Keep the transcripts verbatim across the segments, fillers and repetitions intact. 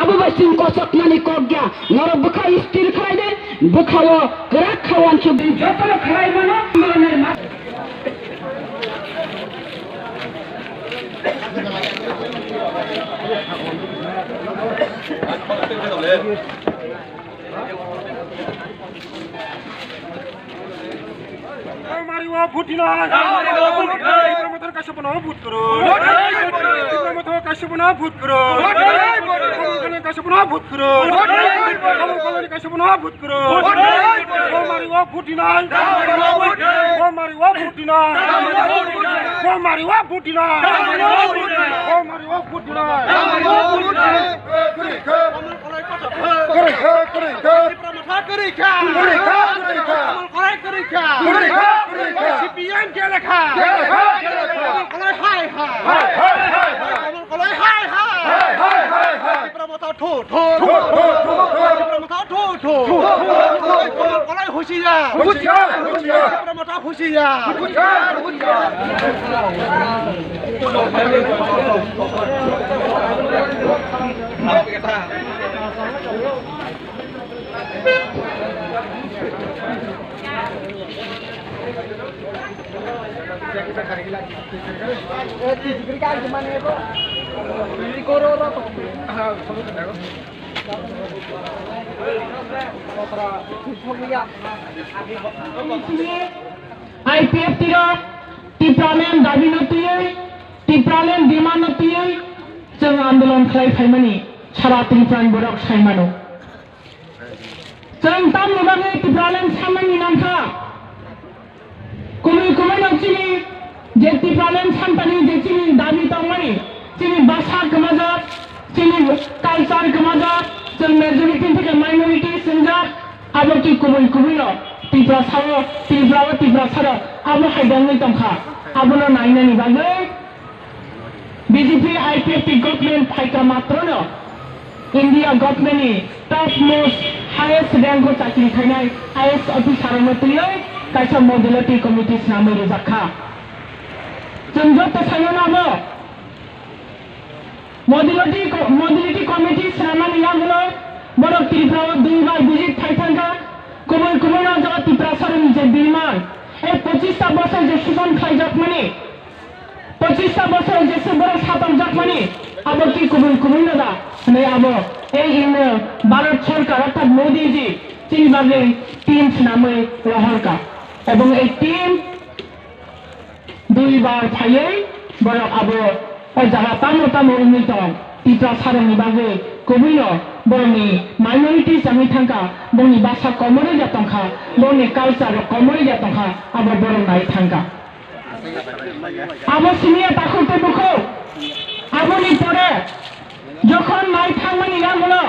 Bubaising kosoknani kok ya, norok bwkha stir khlai de, bwkha o kwrak kha wansuk di, jotono khlai mano, Mari o vote dinai. Mari o vote dinai. Tipra Motha kaisa bono vote koro. Vote koro. Tipra Motha kaisa bono vote koro. Vote koro. Kaisa bono vote koro. Vote koro. Kaisa bono vote koro. Vote koro. Mari o vote dinai. Mari o vote dinai. Mari o vote dinai. Mari o vote dinai. Kwrwi kha, kwrwi kha. Tipra Motha kwrwi kha. Kwrwi kha, kwrwi kha. Kamal Kolai kwrwi kha. Kwrwi kha, kwrwi kha. C P M gele kha. Gele kha, gele kha. Kamal Kolai hai hai. Hai, hai, hai, hai. Kamal Kolai hai hai. Hai, hai, hai, hai. Tipra Motha thu thu. Thu, thu, thu, thu. Tipra Motha thu thu. Thu, thu, thu, thu. Kamal Kolai husiar. Husiar, husiar. Tipra Motha husiar. Husiar, husiar. I P F T rok Tipraland dabi no twiwi, Tipraland demand no twiwi chwng andolon khlai phaimani sara Tripura ni borok sai mano. Chwng tamni bagwi Tipraland sanmani nangkha? Kubui kubui no chini je Tipraland santani je chini dabi tongmani, chini bhasha kwmajak, chini culture kwmajak, chwng majority theke minority swngjak, abo ki kubui kubui no Tiprasa o, Tripura o Tiprasa rok abo hai dongwi tongkha, abono nainani bagwi B J P I P F T government phaikha matrono India government ni top most highest rank o chakri khainai I A S officer no twiwi kaisa modality committee swnamwi rijak kha. Chwng joto saimano abo modality co-, modality committee swnamani yagulo borok Tripura o duibar visit khai thangkha. Kubui kubui no jaga Tiprasa rokni je demand, ei pochista bosor je sujon khlaijakmani, pochista bosor jesa borok satorjakmani, abo ki kubui kubui no da? Hwnwi abo ei ino Bharat Sarkar orthat Modi ji chini bagwi team swnamwi rohorkha. Ebong ei team dui bar phaiwi borok abo o jaga tamo tamo wngwi tong. Tiprasa rokni bagwi kubui no borokni minorities wngwi thangkha, bongni bhasha komorwi ya tongkha, bongni culture rok komorwi ya tongkha, abo borok nai thangkha. Abo siniya takhuk tei bukhuk. Aboni pore jokhon nai thangmani yagulo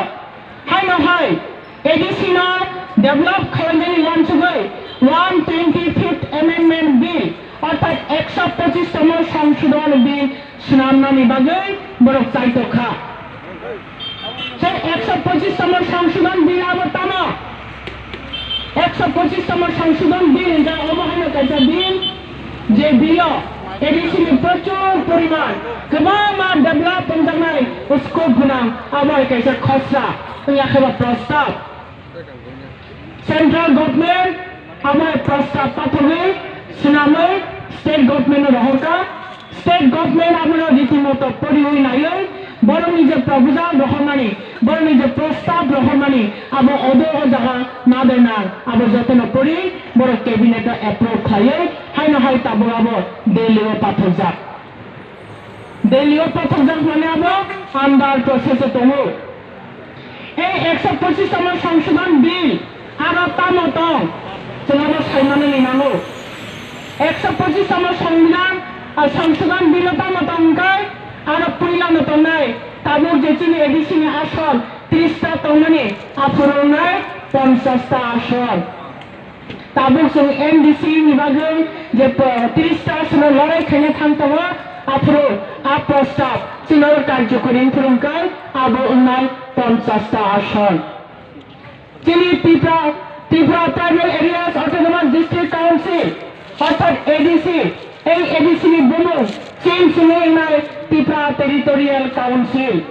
haino hai A D C no develop khlainani wansugwi one twenty fifth Amendment Bill orthat ekso pochis tomo Songshodhon Bill swnamnani bagwi borok chaitok kha. Je ekso pochis tomo Songshodhon Bill abo tamo? Ekso pochis tomo Songshodhon Bill hwnkhe obo haino kaisa bill, je bill o A D C ni prochur poriman kwbangma develop wngjaknai scope gwnang, abo hai kaisa khosra wngya khe ba prostab. Central government abo prostab pathogwi swnamwi state government no rohorkha. State government abono ritimoto poriwi naiwi borokni je proposal rohormani, borokni je prostab rohormani, abo odo o jaga nadai nang, abo jotono pori borok cabinet o approve khlaiwi haino hai tabuk abo Delhi o pathokjak. Delhi o pathokjak mane abo under process o tongo. Ei ekso pochis tomo Songshodhon Bill aro tamo tong, chwng abo saimanani nango. Ekso pochis tomo Songbidan, ah, Songshodhon Bill o tamo tong hwnkhe aro puilano tongnai tabuk je chini A D C ni ason tris ta tongmani, aphuru wngnai ponchas ta ason. Tabuk chwng M D C ni bagwi je po-, tris ta aswkno lorai khaina thang tongo, aphuru a prostab chwngno karjokori wng phuru hwnkhe abo wngnai ponchas ta ason. Chini Tripura, Tripura Tribal Areas Autonomous District Council, orthat A D C, ei A D C ni bumung change wngwi wngnai Tripura Territorial Council.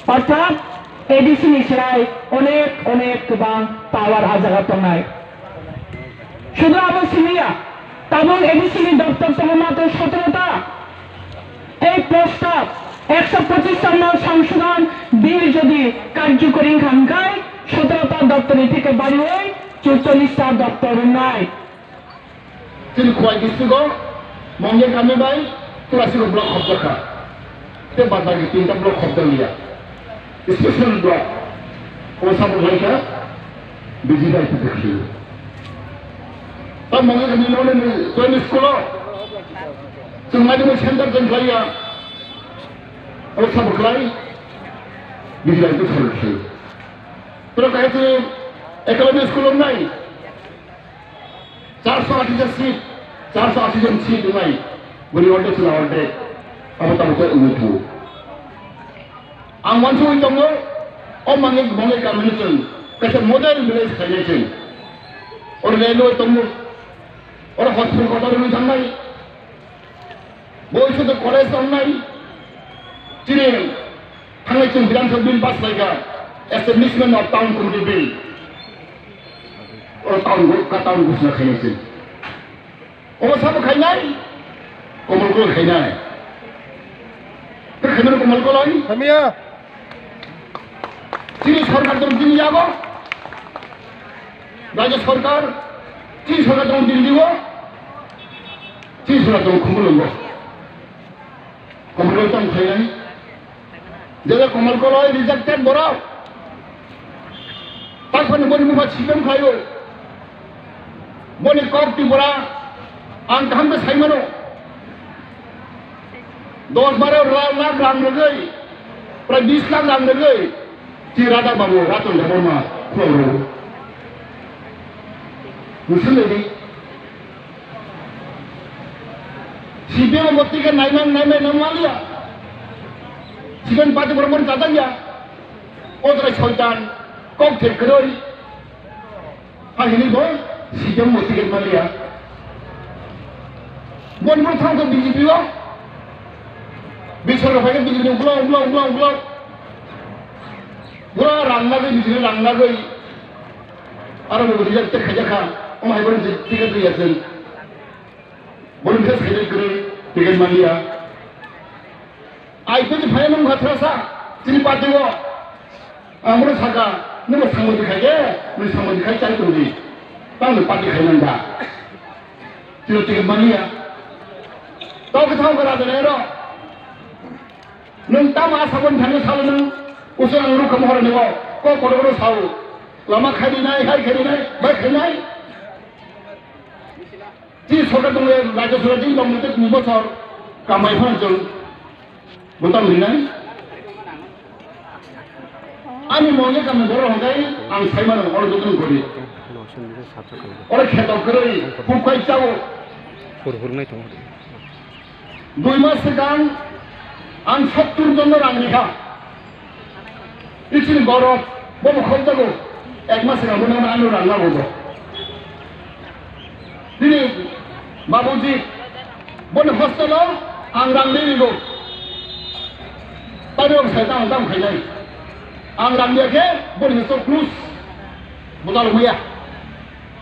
Orthat A D C ni slai onek onek kwbang power ah jaga tongnai. Sudhu abo simiya, tabuk A D C ni doptor tongo matro sotero ta. Ei prostab ekso pochis ta no songshodhon bill jodi karjokori wngkha hwnkhe sotero ta doptor ni theke bariwi chorchollis ta doptor wngnai. Chini Khowai district o Mongya kami bai Tulasi block khobjak kha. Tei bad baki tinta block khobjak liya. Special block o sabo lai kha B J P I P T khliyo. Ta Mongya kami no ni join school o chwng nai mo center jen khlaiya. O sabo khlai B J P I P T khliyo. Toro kaya chwng economic school o nai. Charso ashi jon seat, charso ashi jon seat wngnai, bini ordek chwla ordek, abo tabuk khe wngwi thango. Ang uansugwi tongo, o manwi Mongya kamini chwng kaisa model village khainai chwng. Oro railway tongo, oro hospital kwtal wngwi thangnai. Bo sudu college tongnai. Chini thangnai chwng Bidhan Sabha bill pass khlaikha, Establishment of Town Committee bill. O town go-, ka town ghoshna khainai chwng. Obo sabo khainai? Komol Koloi khainai. Khe khainai Komol Koloi? Khamya. Chini sorkar tong chini yago. Rajya sorkar, chini sorkar tong Delhi o. Chini sorkar tong Khumulwngo. Komol Koloi tong khainai. Jele Komol Koloi rejected borok. Takhani boni mukha sidem khaio. Boni kok Tripura ang kaham khe saimano. Dos baro la-, lakh rang rwgwi, prai bis lakh rang rwgwi, chi Radha Babu, Ratan Debbarma, khulao rw. Nusung lady. C P M bo ticket naimang, naimai nang maliya. C P M party borok boni chajak ya. O jora soitan, kok thek kwrwi. Ha hini bo, C P M bo ticket maliya. Boni bo thang khe B J P o. Biswar rok phai khe B J P ni uklok, uklok, uklok, uklok. Pura rang nagwi, B J P rang nagwi. Aro bo rijak tek khaijak kha. Omo hai bo ticket riya chwng. Boni bwsa secretary kwrwi ticket maliya. I P F ni phai nung kha thrasa chini party o. Amro saka, nungbo samodi khai khe, nung samodi khai chai tongdi. Tamo party khai nang da. Chini ticket maliya. Tao khe thao khe raja nai ro. Nung tamo asa bon thangwi salo nung. Uso ang rukha mohor ni bo. Ko kodo kodo sao. Lama khai di nai, hai khai di nai, bai khai nai. Chini sorkar tongwi rajya sorkar tini tongmung tei tini bosor kamai phano chwng bwtang rinai. Ani mone kamni borok hwnkhe ang saimano oro jotono gori. Oro kheto kwrwi hukbai chao. Dui mas swkang ang sottur jon no rang rikha. Ichini borok bo bo khobjago. Ek mas swkang bono ano rang lago bo. Bini babuji boni hostel o ang rang ri rigo. Tari rok sai tang tang khainai. Ang rang ya khe boni so plus. Bojal huya.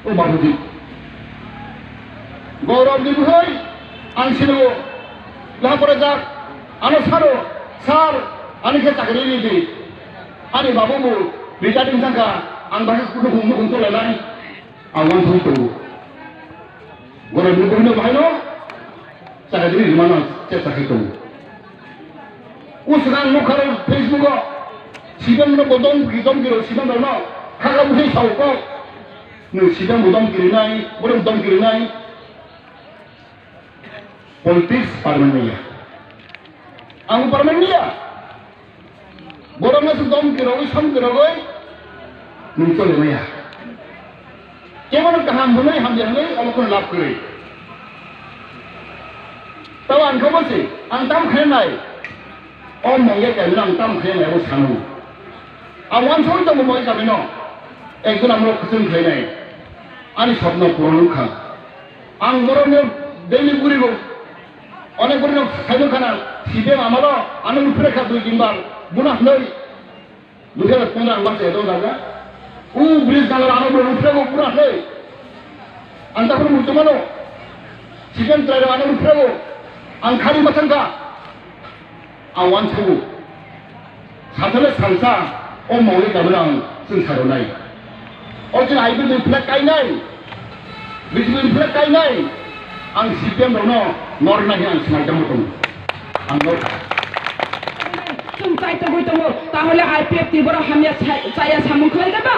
O babuji. Gaurav ni bwhai ang sino. Laha pore jak. Ano saro. Sir, ani khe chakri ri di. Ani babu bo retiring thangkha. Ang bagwi kudu hum hum tole nai. Ang uansugwi tongo. Borok ni buino bahaino chakri rwmano chesta khe tongo. O swkang nukha rok Facebook o, sibam no bodom ki dom kiro, sibam rok no kha kha bwsai sao kok. Nwng sibam bodom kirinai, borok dom kirinai. Politics permanent ya. Ang permanent ya. Borokno se dom kirogwi, som kirogwi nwng choli maya. Kebono kaham hwnwi, hamya hwnwi omo kheno lab kwrwi. Tabo ang khe bosi, ang tamo khainai. O mongya kaimino ang tamo khainai abo sano. Ang uansugwi tongo mongya kaimino. Ekjon amoro kwchwng khlainai. Ani sopno puron wngkha. Ang borokno daily gurigo. Onek borok saino khana, C P M amalo ano uphre kha dui din bar, buna hnoi. Dui hajar pondro ang bachai tong jaga. U bridge galar ano bo ruphrego pura khe. Ang takhoro muchungmano. Chicken try ano ruphrego. Ang khari mathangkha. Ang wansukgo. Sathale salsa o mole kabra ang chwng saronai. O chwng I P F ni flag kainai. B J P ni flag kainai. Ang C P M rokno norna khe ang swnaitamo tongo. Ang norkha. Chwng chaitogwi tongo, tahole I P F T borok hamya cha-, chaya samung khlai kha ba?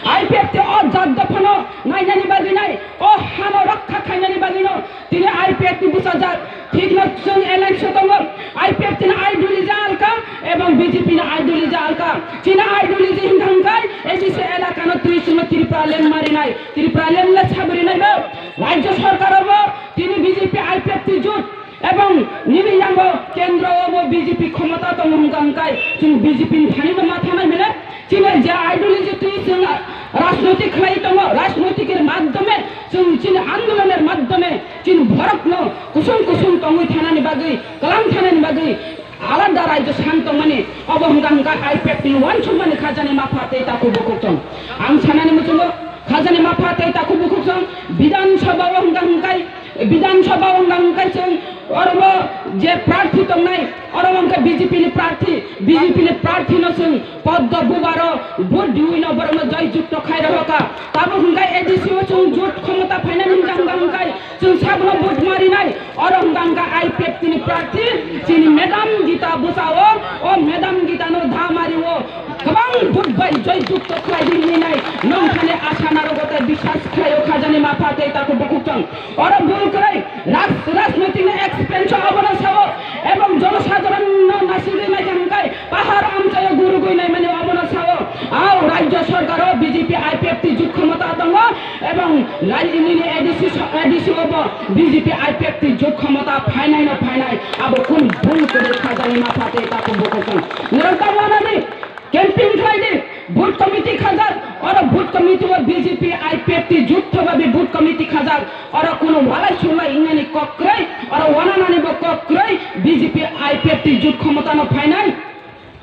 I P F T o jat dophano nainani bagwi nai, o hano rokha khainani bagwino tini I P F T bwsajak. Thikno chwng alliance o tongo, I P F T ni ideology alka ebong B J P ni ideology alka. Chini ideology hwnkha hwnkhe A D C elakano twi chwngno Tripura land marinai, Tripura land le sabrinai bo. Rajya sarkar o bo tini B J P I P F T jut. Ebong nini yango kendro o bo B J P khomota tongo hwnkha hwnkhe chwng B J P ni thani no matha nai mene. Chini je ideology twi chwng rajnotik khlai tongo, rajnotik er madhyome chwng chini andoloner madhyome chini borokno kusung kusung tongwi thanani bagwi, kwlang thanani bagwi alada rajyo san tongmani, obo hwnkha hwnkha I P F T ni wansukmani khajani mapha tei takhuk bukhuk chwng. Ang sanani muchungo khajani mapha tei takhuk bukhuk chwng Bidhan Sabha o hwnkha hwnkha Bidhan Sabha o hwnkha hwnkhe chwng oro bo je prarthi tongnai, oro bo hwnkhe B J P ni prarthi, B J P ni prarthi no chwng poddo bubaro vote diwi no borok no joy jukto khai rohor kha. Tabuk hwnkhe A D C o chwng jut khomota phainani hwnkha hwnkha hwnkhe chwng sabno vote marinai, oro hwnkha hwnkha I P F T ni prarthi chini Madam Gita bwsa o, o Madam Gita no da mari o kwbang vote bai joy jukto khlai di hinwi nai nongkhani asa narogo tei biswas khlai o khajani mapha tei takhuk bukhuk chwng. Oro bul kwrwi raj-, rajnoitik ni expense abono sao ebong jonosadharon no nasigwi naikha hwnkhe pahar amchaio gurugwi naimani abono sao. Ao rajya sarkar o B J P I P F T jut khomota tongo ebong rai-, nini A D C so-, A D C o bo B J P I P F T jut khomota phainai no phainai abo kun bul kwrwi khajani mapha tei takhuk bukhuk chwng. Norok ta wanadi Campaign khlai di, booth committee khajak, oro booth committee o B J P, I P F T, jut thoba bi booth committee khajak, oro kuno walai sulai wngnani kok kwrwi, oro wananani bo kok kwrwi, B J P, I P F T jut khomota no phainai.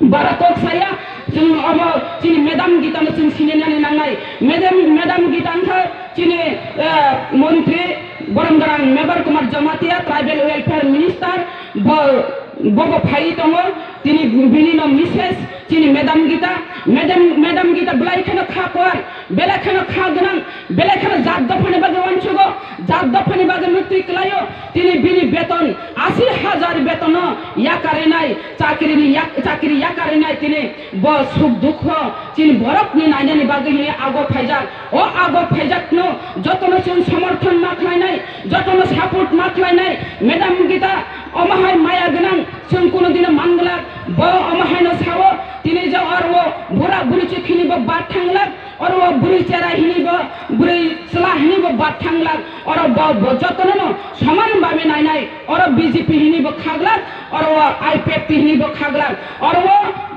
Bara kok saya, chwng obo chini Madam Gita no chwng sinina ni nangnai. Madam, Madam Gita wngkha chini, eh, montri, Borom Garang Mebar Kumar Jamatia, Tribal Welfare Minister, bo, bobo phai tongo, tini bini no Missus chini Madam Gita, Madam, Madam Gita belai kheno kha kuar, belai kheno kha gwnang, belai kheno jat dophani bagwi wansugo, jat dophani bagwi mukti kwlaio, tini bini beton asi hajar betono yakarinai, chakri ni yak-, chakri yakarinai tini bo suk dukho chini borok ni nainani bagwi hini ago phaijak. O ago phaijakno jotono chwng somorthon ma khlainai, jotono support ma khlainai, Madam Gita omo hai maya gwnang chwng kuno dino man glak, bo omo haino sao, tini je oro bura buri chwk hini bo bat thang glak, oro buri chera hini bo, buri chwla hini bo bat thang glak, oro bo, bo jotono no soman babe nainai, oro B J P hini bo kha glak, oro I P F T hini bo kha glak, oro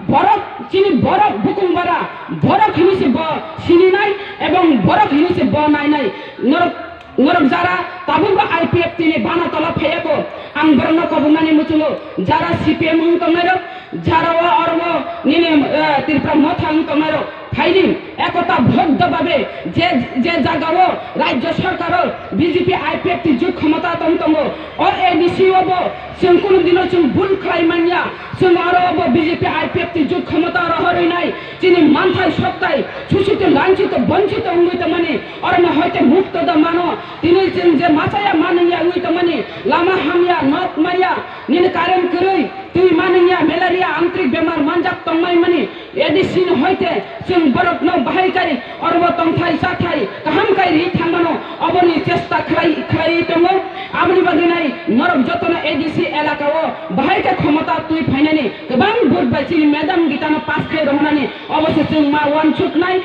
borok chini borok bukung bara, borok hini se bo sininai ebong borok hini se bo nainai. Norok, norok jara tabukbo I P F T ni bana tola phaiya ko, ang borokno koboknani muchungo, jara C P M wng tongnairok, jara o oro o nini, eh, Tripura motha wng tongnairok, phaidi ekota bhoddo babe je, je jagao rajya sarkaro B J P I P F T jut khomota tong tongo, o A D C o bo chwng kunu dino chwng bul khlai manya, chwng oro bo B J P I P F T jut khomota rohorwi nai, chini manthai soktai, suchito, lanchito, bonchito wngwi tongmani, orono hoite mukto da mano, tini chwng je machaya manwngya wngwi tongmani, lama hamya, nok maya, nini current kwrwi, twi manwngya, malaria, antrik bemar manjak tongmai mani, A D C ni hoite chwng borokno bahai kai oro bo tongthai chathai kaham kai ri thangmano, oboni chesta khlai, khlaiwi tongo. Aboni bagwi nai norok jotono A D C elaka o bahai khe khomota twi phainani kwbang vote bai chini Madam Gita no pass khai rohornani obo se chwng ma wansuknai.